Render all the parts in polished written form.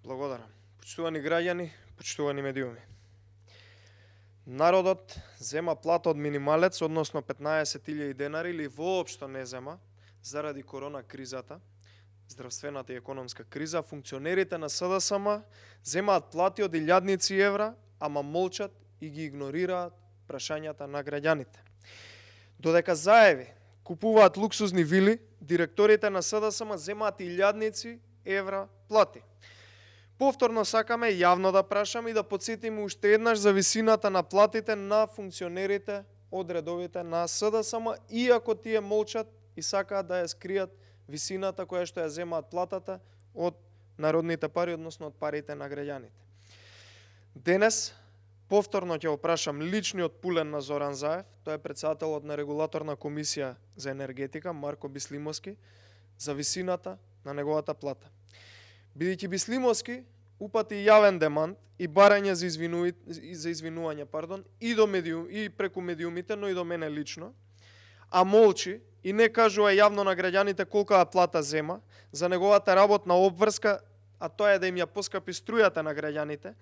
Благодарам. Почитувани граѓани, почитувани медиуми. Народот зема плата од минималец, односно 15.000 денари или воопшто не зема заради корона кризата, здравствената и економска криза. Функционерите на СДСМ земаат плати од илјадници евра, ама молчат и ги игнорираат прашањата на граѓаните. Додека заеви купуваат луксузни вили, директорите на СДСМ земаат илјадници евра плати. Повторно сакаме јавно да прашаме и да подсетиме уште еднаш за висината на платите на функционерите од редовите на СДСМ, иако тие молчат и сакаат да ја скријат висината која што ја земаат платата од народните пари, односно од парите на граѓаните. Денес повторно ќе опрашам личниот пулен на Зоран Заев, тој е претседателот на регулаторна комисија за енергетика Марко Бислимовски, за висината на неговата плата. Бидејќи Бислимовски упати јавен демант и барање за извинување, и преку медиумите, но и до мене лично, а молчи и не кажува јавно на граѓаните колка плата зема за неговата работна обврска, а тоа е да им ја поскапи струјата на граѓаните.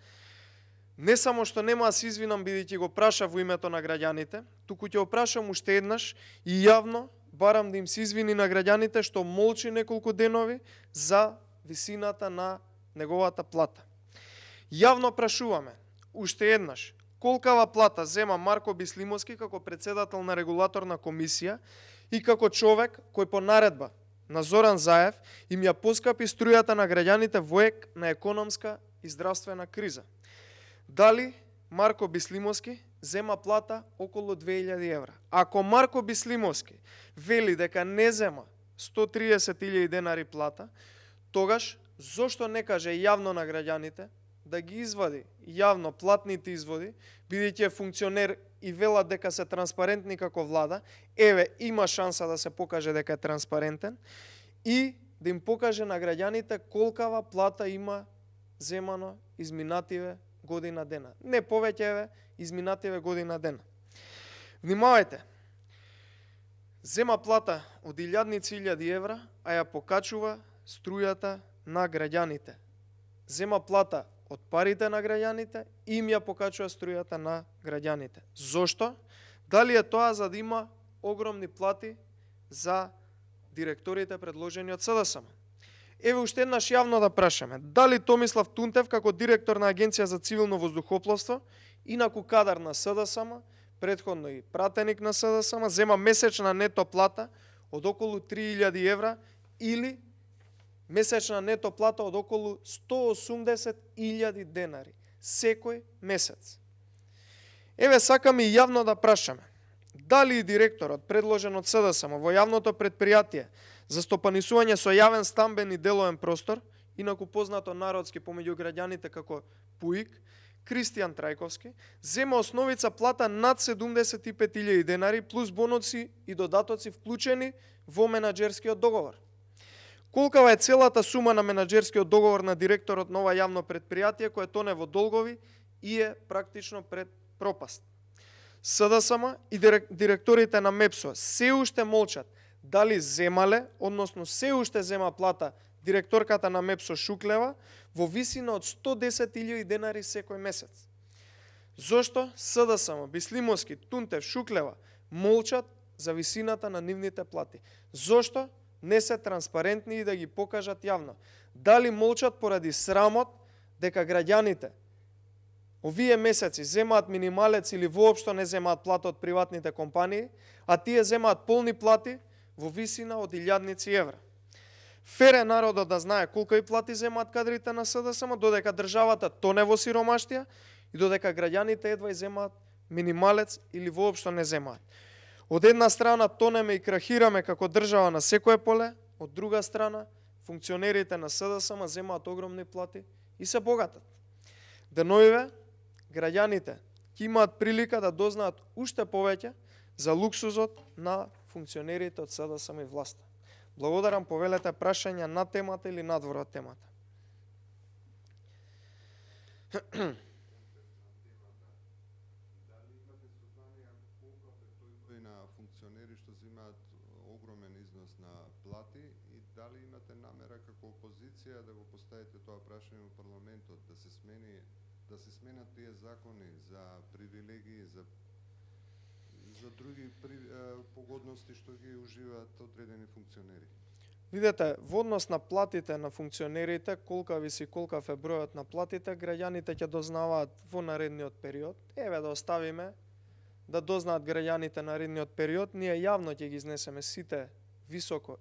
Не само што нема да се извинам бидејќи го праша во името на граѓаните, туку ќе опрашам уште еднаш и јавно барам да им се извини на граѓаните што молчи неколку денови за висината на неговата плата. Јавно прашуваме уште еднаш колкава плата зема Марко Бислимовски како претседател на регулаторна комисија и како човек кој по наредба на Зоран Заев им ја поскапи струјата на граѓаните во ек на економска и здравствена криза. Дали Марко Бислимовски зема плата околу 2000 евра? Ако Марко Бислимовски вели дека не зема 130.000 денари плата, тогаш зошто не каже јавно на граѓаните да ги извади јавно платните изводи, бидејќи е функционер и велат дека се транспарентни како влада, еве има шанса да се покаже дека е транспарентен и да им покаже на граѓаните колкава плата има земано изминативе година дена. Не повеќе, еве, изминативе година дена. Внимавајте, зема плата од илјадници илјади евра, а ја покачува струјата на граѓаните. Зема плата од парите на граѓаните и им ја покачува струјата на граѓаните. Зошто? Дали е тоа за да има огромни плати за директорите предложени од СДСМ? Еве уште еднаш јавно да прашаме, дали Томислав Тунтев како директор на Агенција за цивилно воздухопловство, инаку кадар на СДСМ, претходно и пратеник на СДСМ, зема месечна нето плата од околу 3000 евра или месечна нето плата од околу 180.000 денари секој месец. Еве сакаме и јавно да прашаме, дали директорот предложен од СДСМ во јавното претпријатие за стопанисување со јавен стамбен и деловен простор, инаку познато народски помеѓу граѓаните како ПУИК, Кристијан Трајковски, зема основица плата над 75.000 денари плюс бонуси и додатоци вклучени во менаџерскиот договор. Колкава е целата сума на менаџерскиот договор на директорот на ова јавно претпријатие кое тоне во долгови и е практично пред пропаст? СДСМ и директорите на МЕПСО се уште молчат дали земале, односно се уште зема плата директорката на МЕПСО Шуклева во висина од 110.000 денари секој месец. Зошто СДСМ, Бислимовски, Тунтев, Шуклева молчат за висината на нивните плати? Зошто не се транспарентни и да ги покажат јавно? Дали молчат поради срамот дека граѓаните овие месеци земаат минималец или воопшто не земаат плата од приватните компании, а тие земаат полни плати во висина од илјадници евра? Фер е народот да знае колку и плати земаат кадрите на СДСМ, додека државата тоне во сиромаштија и додека граѓаните едва и земаат минималец или воопшто не земаат. Од една страна тонеме и крахираме како држава на секое поле, од друга страна функционерите на СДСМ земаат огромни плати и се богатат. Деновиве граѓаните ќе имаат прилика да дознаат уште повеќе за луксузот на функционерите од СДСМ и власта. Благодарам, повелете прашања на темата или надвор од темата. На функционери што земаат огромен износ на плати и дали имате намера како опозиција да го поставите тоа прашање во парламентот, да се сменат тие закони за привилегии, за други погодности што ги уживаат одредени функционери? Видете, во однос на платите на функционерите, колкав е бројот на платите, граѓаните ќе дознаваат во наредниот период. Еве да оставиме да дознаат граѓаните наредниот период, ние јавно ќе ги изнесеме сите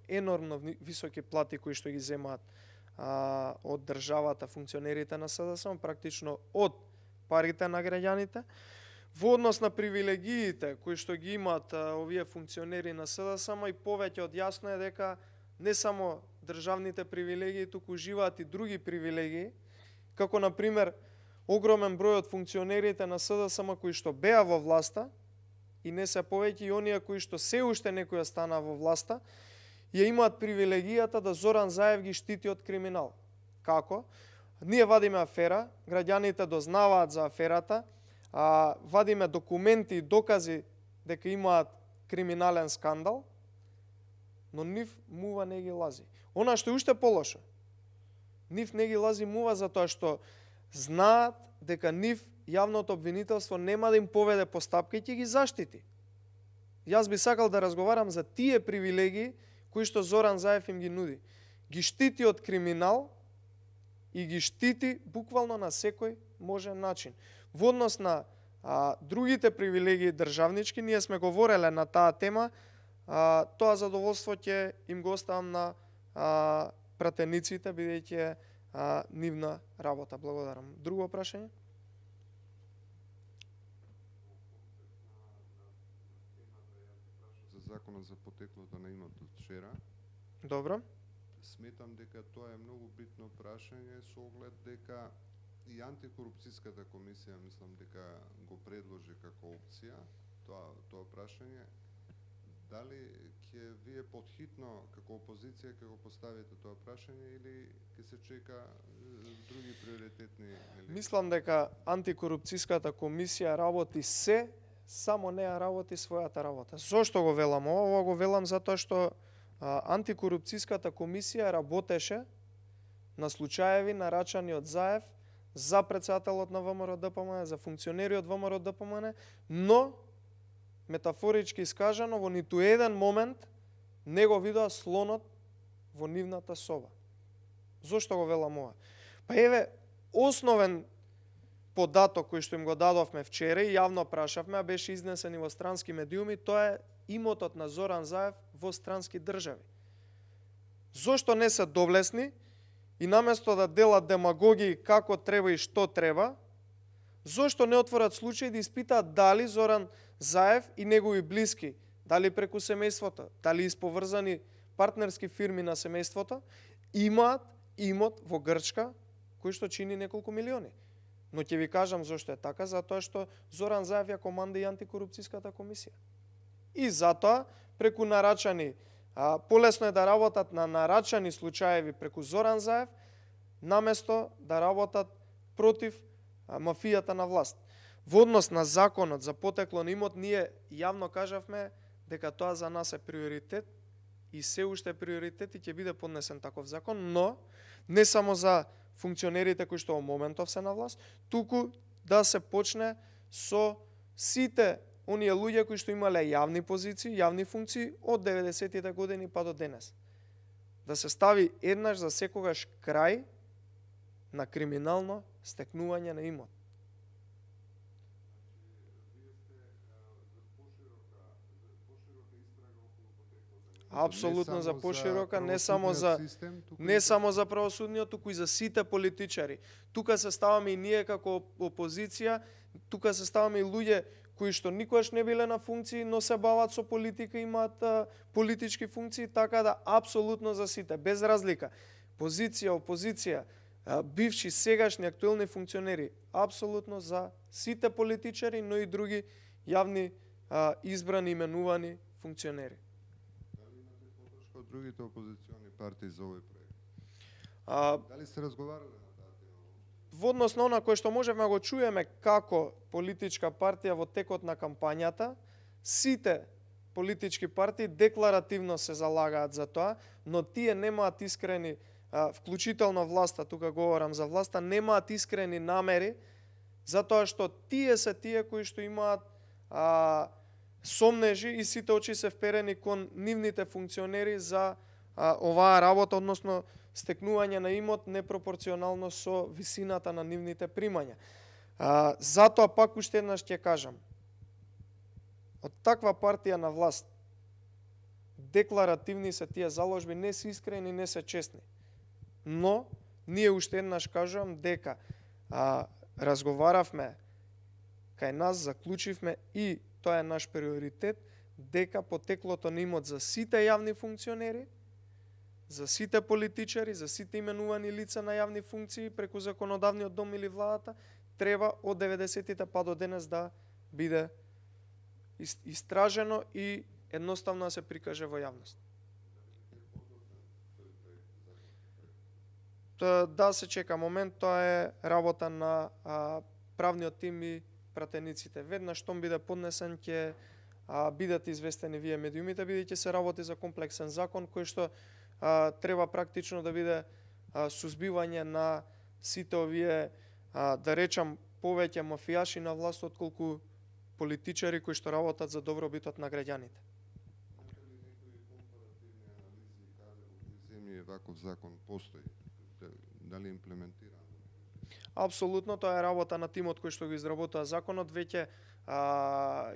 енормно високи плати кои што ги земаат од државата функционерите на СДСМ, практично од парите на граѓаните. Во однос на привилегиите кои што ги имаат овие функционери на СДСМ, и повеќе од јасно е дека не само државните привилегии, туку уживаат и други привилегии, како на пример огромен број од функционерите на СДСМ кои што беа во власта, и не се повеќе и оние кои што се уште некоја стана во власта, ја имаат привилегијата да Зоран Заев ги штити од криминал. Како? Ние вадиме афера, граѓаните дознаваат за аферата, вадиме документи и докази дека имаат криминален скандал, но нив мува не ги лази. Она што е уште полошо, нив не ги лази мува затоа што знаат дека нив јавното обвинителство нема да им поведе постапка и ќе ги заштити. Јас би сакал да разговарам за тие привилегии кои што Зоран Заев им ги нуди. Ги штити од криминал и ги штити буквално на секој можен начин. Во однос на другите привилегии државнички, ние сме говореле на таа тема, тоа задоволство ќе им го оставам на пратениците, бидејќи нивна работа. Благодарам. Друго прашање? За законот за потеклото на имот од вчера. Добро. Сметам дека тоа е многу битно прашање со оглед дека и антикорупцијската комисија мислам дека го предложи како опција тоа прашање. Дали ќе вие подхитно како опозиција ќе го поставите тоа прашање или ќе се чека други приоритетни? Мислам дека антикорупцијската комисија работи само не ја работи својата работа. Зошто го велам ова? Ова го велам затоа што антикорупцијската комисија работеше на случаеви нарачани од Заев за претседателот на ВМРО ДПМН, за функционери од ВМРО ДПМН, но метафорички искажано, во ниту еден момент не го видоа слонот во нивната соба. Зошто го велам ова? Па еве, основен податок кој што им го дадовме вчера и јавно прашавме, а беше изнесен и во странски медиуми, тоа е имотот на Зоран Заев во странски држави. Зошто не се довлесни и наместо да делат демагогии како треба и што треба, зошто не отворат случај да испитаат дали Зоран Заев и негови блиски, дали преку семејството, дали исповрзани партнерски фирми на семејството, имаат имот во Грчка кој што чини неколку милиони. Но ќе ви кажам зошто е така, затоа што Зоран Заев ја команда и антикорупцијската комисија. И затоа преку нарачани, полесно е да работат на нарачани случаеви преку Зоран Заев, наместо да работат против мафијата на власт. Во однос на законот за потекло на имот, ние јавно кажавме дека тоа за нас е приоритет и се уште е приоритет и ќе биде поднесен таков закон, но не само за функционерите кои што во моментов се на власт, туку да се почне со сите оние луѓе кои што имале јавни позиции, јавни функции од 90-тите години па до денес. Да се стави еднаш за секогаш крај на криминално стекнување на имот. Апсолутно за поширока, не само за правосудниот, туку и за сите политичари. Тука се ставаме и ние како опозиција, тука се ставаме и луѓе кои што никогаш не биле на функции, но се бават со политика, имаат политички функции, така да апсолутно за сите, без разлика. Позиција, опозиција, бивши, сегашни, актуелни функционери, апсолутно за сите политичари, но и други јавни избрани, именувани функционери. Од другите опозициони партии за овој проект? Дали сте разговарале на таа тема? Во однос на она кое што можеме го чуеме како политичка партија во текот на кампањата, сите политички партии декларативно се залагаат за тоа, но тие немаат искрени, вклучително власта, тука говорам за власта, немаат искрени намери, затоа што тие се тие кои што имаат сомнежи и сите очи се вперени кон нивните функционери за оваа работа, односно стекнување на имот непропорционално со висината на нивните примања. Затоа пак уште еднаш ќе кажам, од таква партија на власт, декларативни се тие заложби, не се искрени, не се честни. Но, ние уште еднаш кажувам дека разговаравме кај нас, заклучивме и тоа е наш приоритет, дека потеклото на имот за сите јавни функционери, за сите политичари, за сите именувани лица на јавни функции преку законодавниот дом или владата, треба од 90-тите па до денес да биде истражено и едноставно да се прикаже во јавност. Да се чека момент, тоа е работа на правниот тим и пратениците. Веднаш штом биде поднесен ќе бидат известени вие медиумите, бидејќи се работи за комплексен закон кој што треба практично да биде сузбивање на сите овие, да речам, повеќе мафијаши на власт отколку политичари кои што работат за добробитот на граѓаните. Земји ваков закон постои? Дали имплементиран? Апсолутно, тоа е работа на тимот кој што го изработува законот. Веќе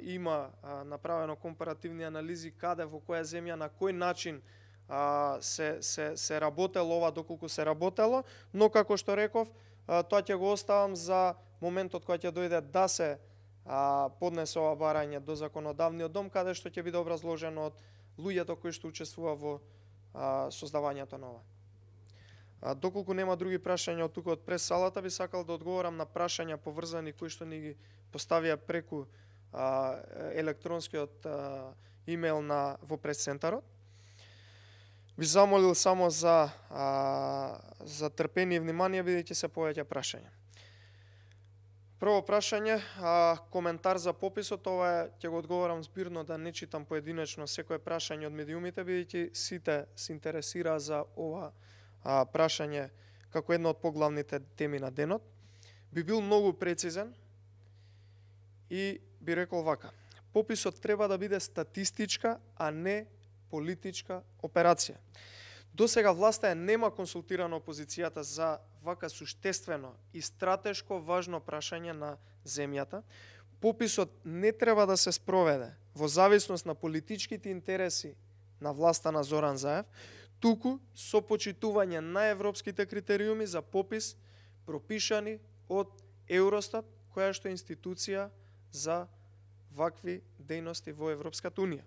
има направено компаративни анализи каде, во која земја, на кој начин се работело ова, доколку се работело, но како што реков, тоа ќе го оставам за моментот кога ќе дојде да се поднесе ова барање до законодавниот дом, каде што ќе биде образложено од луѓето кои што учествува во создавањето на ова. Доколку нема други прашања од тука од прес салата, би сакал да одговорам на прашања поврзани кои што ни ги поставија преку електронскиот имејл во прес-центарот. Би замолил само за трпение и внимание, бидејќи се повеќе прашања. Прво прашање, коментар за пописот, ова ќе го одговорам збирно, да не читам поединечно секое прашање од медиумите, бидејќи сите се интересира за ова прашање како едно од поглавните теми на денот. Би бил многу прецизен и би рекол вака: пописот треба да биде статистичка, а не политичка операција. Досега власта нема консултирано опозицијата за вака суштествено и стратешко важно прашање на земјата. Пописот не треба да се спроведе во зависност на политичките интереси на власта на Зоран Заев, туку со почитување на европските критериуми за попис пропишани од Евростат, која што е институција за вакви дејности во Европската унија.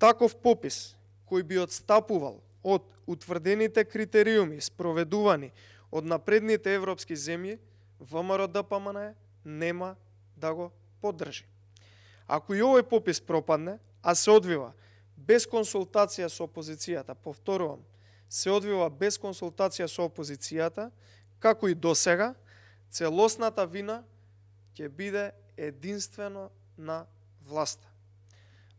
Таков попис кој би одстапувал од утврдените критериуми спроведувани од напредните европски земји, ВМРО-ДПМНЕ нема да го поддржи. Ако и овој попис пропадне, а се одвива без консултација со опозицијата, повторувам, се одвива без консултација со опозицијата, како и досега, целосната вина ќе биде единствено на власта.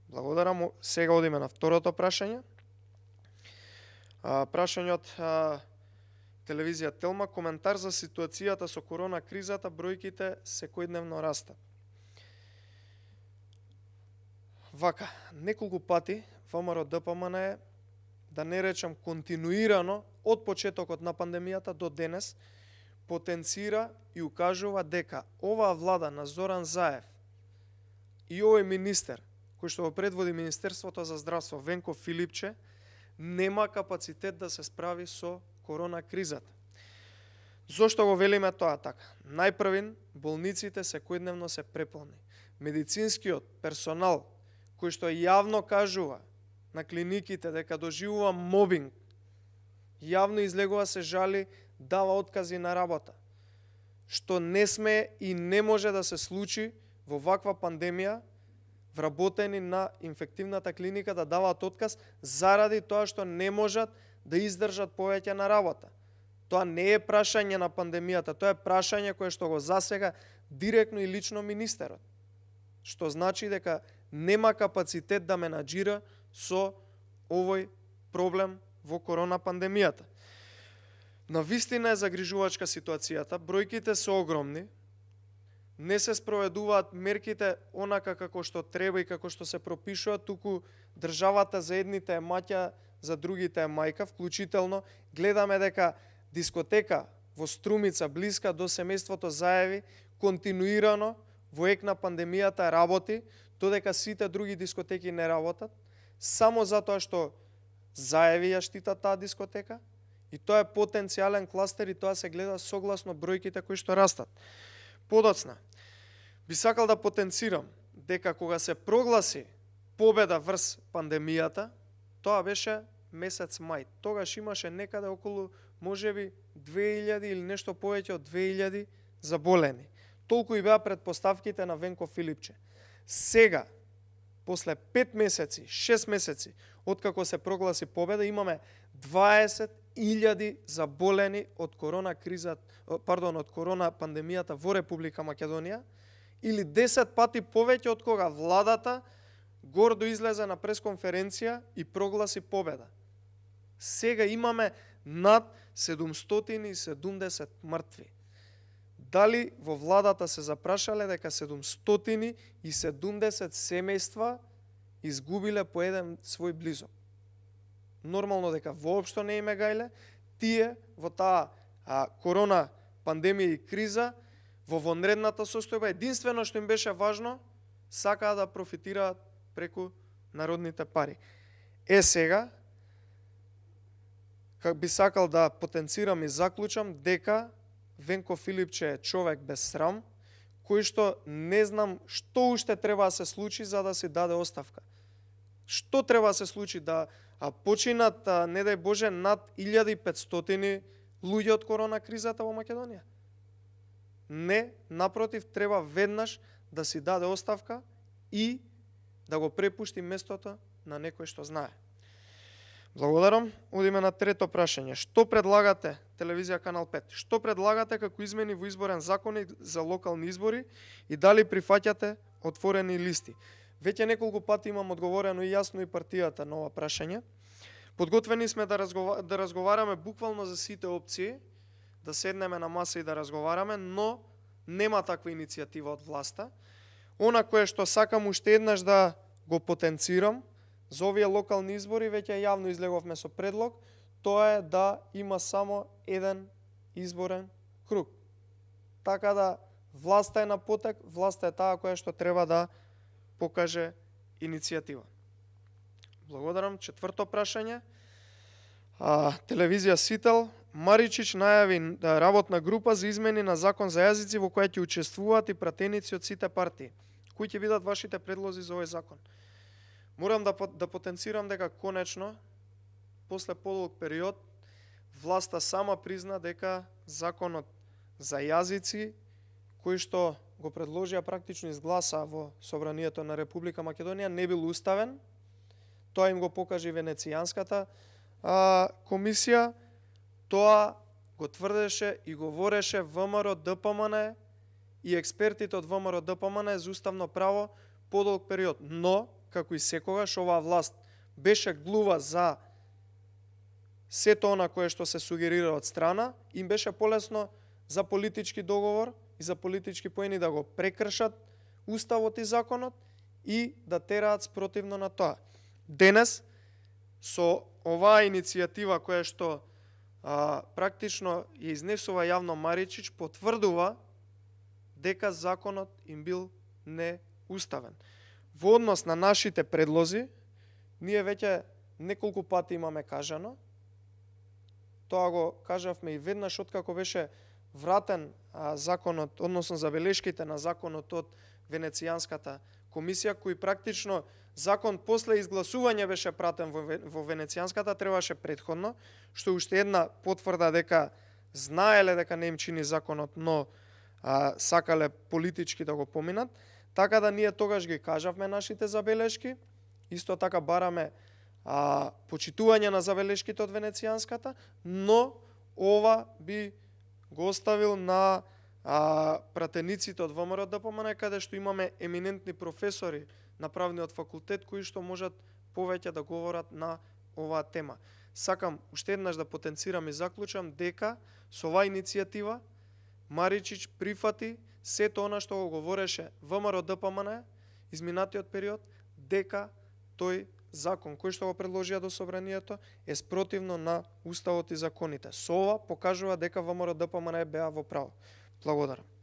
Благодарам. Сега одиме на второто прашање. Прашање од телевизија Телма, коментар за ситуацијата со корона кризата, бројките секојдневно растат. Вака, неколку пати ВМРО-ДПМНЕ, да не речам континуирано, од почетокот на пандемијата до денес, потенцира и укажува дека оваа влада на Зоран Заев и овој министер, кој што го предводи Министерството за здравство, Венко Филипче, нема капацитет да се справи со корона кризата. Зошто го велиме тоа така? Најпрвин, болниците секојдневно се преполни. Медицинскиот персонал, кој што јавно кажува на клиниките дека доживува мобинг, јавно излегува, се жали, дава откази на работа, што не сме и не може да се случи во ваква пандемија, вработени на инфективната клиника да даваат отказ заради тоа што не можат да издржат повеќе на работа. Тоа не е прашање на пандемијата, тоа е прашање кое што го засега директно и лично министерот. Што значи дека нема капацитет да менаџира со овој проблем во корона пандемијата. Навистина е загрижувачка ситуацијата, бројките се огромни, не се спроведуваат мерките онака како што треба и како што се пропишуваат, туку државата за едните е маќа, за другите е мајка, вклучително гледаме дека дискотека во Струмица, блиска до семејството Заеви, континуирано во ек на пандемијата работи, додека сите други дискотеки не работат, само затоа што Заеви ја штита таа дискотека, и тоа е потенцијален кластер и тоа се гледа согласно бројките кои што растат. Подоцна, би сакал да потенцирам дека кога се прогласи победа врз пандемијата, тоа беше месец мај. Тогаш имаше некаде околу можеби 2000 или нешто повеќе од 2000 заболени. Толку и беа предпоставките на Венко Филипче. Сега, после 5 месеци, 6 месеци, откако се прогласи победа, имаме 20.000 заболени од корона од корона пандемијата во Република Македонија, или 10 пати повеќе од кога владата гордо излезе на пресконференција и прогласи победа. Сега имаме над 770 мртви. Дали во владата се запрашале дека 770 семејства изгубиле по еден свој близок? Нормално дека воопшто не име гајле, тие во таа корона пандемија и криза, во вонредната состојба, единствено што им беше важно, сакаа да профитираат преку народните пари. Сега, как би сакал да потенцирам и заклучам дека Венко Филипче е човек без срам, кој што не знам што уште треба да се случи за да си даде оставка. Што треба да се случи да починат, не дај Боже, над 1500 луѓе од корона кризата во Македонија? Не, напротив, треба веднаш да си даде оставка и да го препушти местото на некој што знае. Благодарам. Одиме на трето прашање. Што предлагате, телевизија Канал 5, што предлагате како измени во изборен законник за локални избори и дали прифаќате отворени листи? Веќе неколку пати имам одговорено и јасно и партијата на ова прашање. Подготвени сме да разговараме буквално за сите опции, да седнеме на маса и да разговараме, но нема таква иницијатива од власта. Она кое што сакам уште еднаш да го потенцирам, за овие локални избори веќе јавно излеговме со предлог, тоа е да има само еден изборен круг. Така да власта е на потек, власта е таа која што треба да покаже иницијатива. Благодарам. Четврто прашање. Телевизија Сител. Маричич најави работна група за измени на закон за јазици во која ќе учествуваат и пратеници од сите партии. Кои ќе бидат вашите предлози за овој закон? Морам да потенцирам дека конечно, после подолг период, власта сама призна дека законот за јазици, кој што го предложија практично изгласа во Собранието на Република Македонија, не бил уставен. Тоа им го покажа и Венецијанската комисија. Тоа го тврдеше и говореше ВМРО ДПМН и експертите од ВМРО ДПМН за уставно право подолг период. Но, како и секогаш, оваа власт беше глува за сето она кое што се сугерира од страна, им беше полесно за политички договор и за политички поени да го прекршат уставот и законот и да тераат спротивно на тоа. Денес, со оваа иницијатива која што практично ја изнесува јавно Маричич, потврдува дека законот им бил неуставен. Во однос на нашите предлози, ние веќе неколку пати имаме кажано, тоа го кажавме и веднаш откако беше вратен законот, односно забелешките на законот од Венецијанската комисија, кој практично закон после изгласување беше пратен во Венецијанската, требаше претходно, што е уште една потврда дека знаеле дека не им чини законот, но сакале политички да го поминат. Така да ние тогаш ги кажавме нашите забелешки, исто така бараме почитување на забелешките од Венецијанската, но ова би го оставил на пратениците од ВМРО ДПМН, каде што имаме еминентни професори на правниот факултет кои што можат повеќе да говорат на оваа тема. Сакам уште еднаш да потенцирам и заклучам дека со оваа иницијатива Маричич прифати сето она што го говореше ВМРО ДПМН изминатиот период, дека тој закон кој што го предложија до собранието е спротивно на уставот и законите. Со ова покажува дека ВМРО ДПМН беа во право. Благодарам.